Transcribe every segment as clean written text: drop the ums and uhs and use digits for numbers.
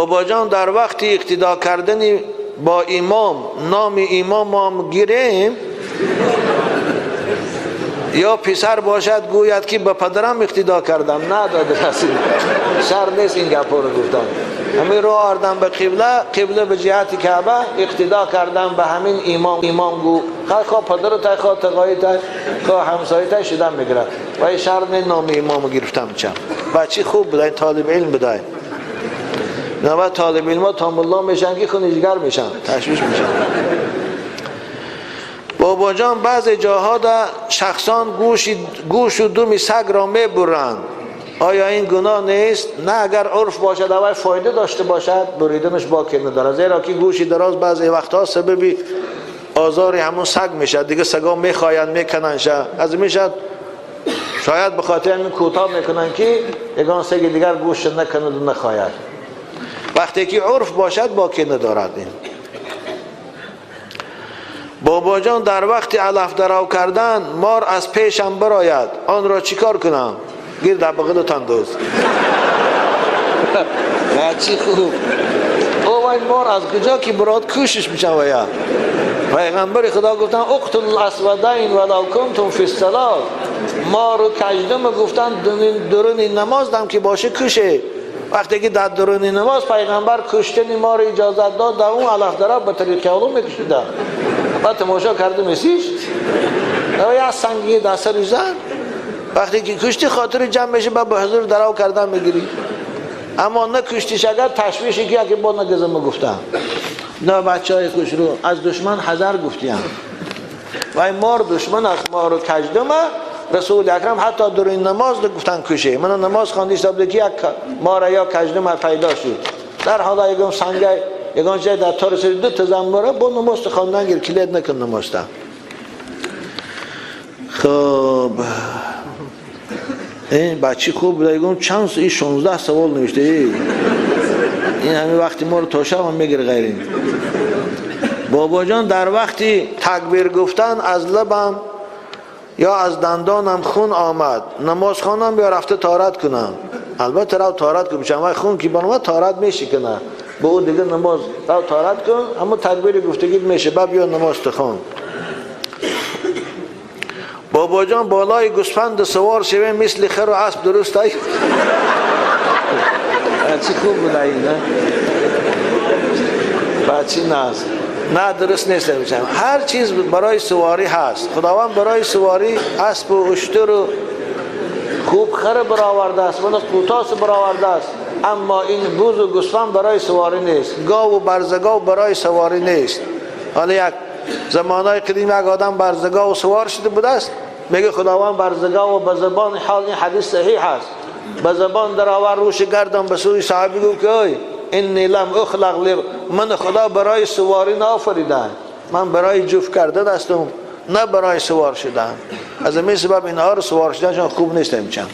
بابا جان در وقت اقتدا کردن با امام نام امام هم گیریم یا پسر باشد گوید که به پدرم اقتدا کردم؟ نه داده رسید شر نیست این گپا رو گفتم. همین رو آوردم به قبله، قبله به جهت کعبه اقتدا کردم به همین امام. امام گو خواه پدر تای، خواه تقایی تای، خواه همسایه تای شدم میگیرد و این شر نیست نام امامو گرفتم. چم بچه خوب بوده، این طالب علم بوده. نه طالب علم ها تا ملا میشن که خونیجگر میشن، تشویش میشن. بابا جان بعضی جاها در شخصان گوش و دم سگ را میبرند، آیا این گناه نیست؟ نه، اگر عرف باشد اول فایده داشته باشد بریدنش باکی نداره، زیرا که گوشی دراز بعضی وقتها سبب آزار همون سگ میشه دیگه، سگا میخواین میکنن شه از میشد، شاید به خاطر همین کوتاه میکنن که یگان سگ دیگر گوش نکند و نخواهد. وقتی که عرف باشد باکی ندارد. این بابا جان در وقت علف درو کردن مار از پیشم براید، آن را چیکار کنم؟ گیر در بغل تندوز. چی خوب او این مار از کجا که براد کوشش میشن. و یا پیغمبر خدا گفتن اقتل الاسودین ولو کنتم فی الصلاه، مار و کژدم گفتن درون نماز دم که باشه کشه. وقتی که در درون نماز پیغمبر کشتن مار اجازت داد، در اون علف درو به طریق علوم میکشیدن. بعد تماشا کرده میسیش یا سنگی در سرش زد. وقتی که کشتی خاطر جمع میشه بعد به حضور درو کردن میگیری، اما نه کشتیش اگر تشویشی که اگه با نگزم گفتم نه بچه های خوش رو از دشمن حذر گفتیم و این مار دشمن است، مار و کژدمه. رسول اکرم حتی در این نماز گفتن کشه. من نماز خواندیش داد که یک مار یا کژدمه پیدا شد، در حالا یکم سنگ یگان جای در تار سری دو تا زنبوره با نماز خواندن گیر کلید نکن نماز تا. خب این بچه خوب بوده، یگان چند این 16 سوال نوشته. این همین وقتی ما رو تا شب هم میگیره غیر این. بابا جان در وقتی تکبیر گفتن از لبم یا از دندانم خون آمد، نماز خوانم یا رفته طهارت کنم؟ البته رو طهارت کنم، چون خون که برآمد طهارت میشه کنه، به او دیگه نماز رو طهارت کن، اما تکبیر گفتگی میشه، بعد بیا نماز تخوان. بابا جان بالای گوسفند سوار شویم مثل خر و اسب درست ای؟ چی خوب بود این نه؟ بچی ناز نه درست نیست. هر چیز برای سواری هست، خداوند برای سواری اسب و اشتر و خوب خر برآورده است، من قوتاس برآورده است، اما این بز و گوسفند برای سواری نیست، گاو و برزگاو برای سواری نیست. حالا یک زمانهای قدیم یک آدم برزگاو سوار شده بوده است، میگه خداوند برزگاو به زبان حال، این حدیث صحیح است، به زبان درآور روش گردم به سوی صحابی گفت که ای انی لم اخلق، من خدا برای سواری نآفریدم، من برای جفت کردن هستم نه برای سوار شدن. از این سبب اینها رو سوار شدنشان خوب نیست. چند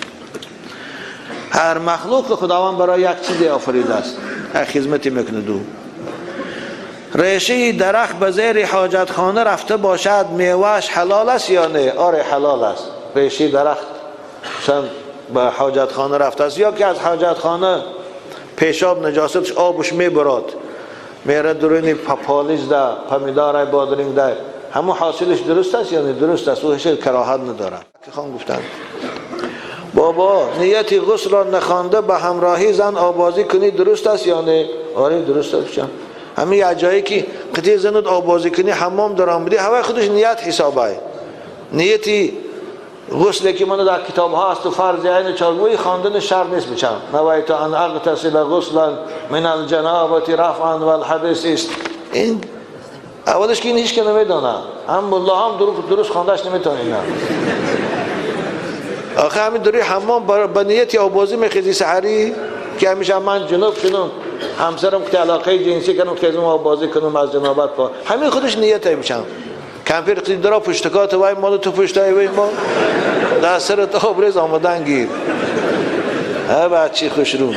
هر مخلوق خداوند برای یک چیزی آفریده است، هر خدمتی میکنه. دو ریشه درخت به زیر حاجت خانه رفته باشد میوهش حلال است یا نه؟ آره حلال است. ریشه درخت مثلا به حاجت خانه رفته است یا که از حاجت خانه پیشاب نجاستش آبش میبراد میره درونی پالیز ده پمیدار بادرنگ ده، همون حاصلش درست است یا نه؟ درست است، او هیچ کراهت نداره. که خان گفتن بابا نیت غسل را نخوانده به همراهی زن آبازی کنی درست است یا نه؟ آره درست است. همین یه جایی که قطعی زنت آبازی کنی حمام درام بدی هوای خودش نیت حسابه. نیتی غسل که من در کتاب ها است و فرض عین چارگوی خواندن شرط نیست. بچم نویت ان اغتسل غسلا من الجنابه رفعا والحدث است. این اولش که این هیچ که نمیدانه، هم ملا هم درست خواندش نمیتونه. اینا آخه همین دوری حمام با نیت آبازی میخیزی سحری که همیشه من جنوب شدم همسرم که علاقه جنسی کنم که از آبازی کنم از جنابت پا، همین خودش نیت میشم. کمپیر قید درا پشتکات وای مال تو پشتای وای ما در سر آبریز آمدن گیر. ها بچی خوش رو.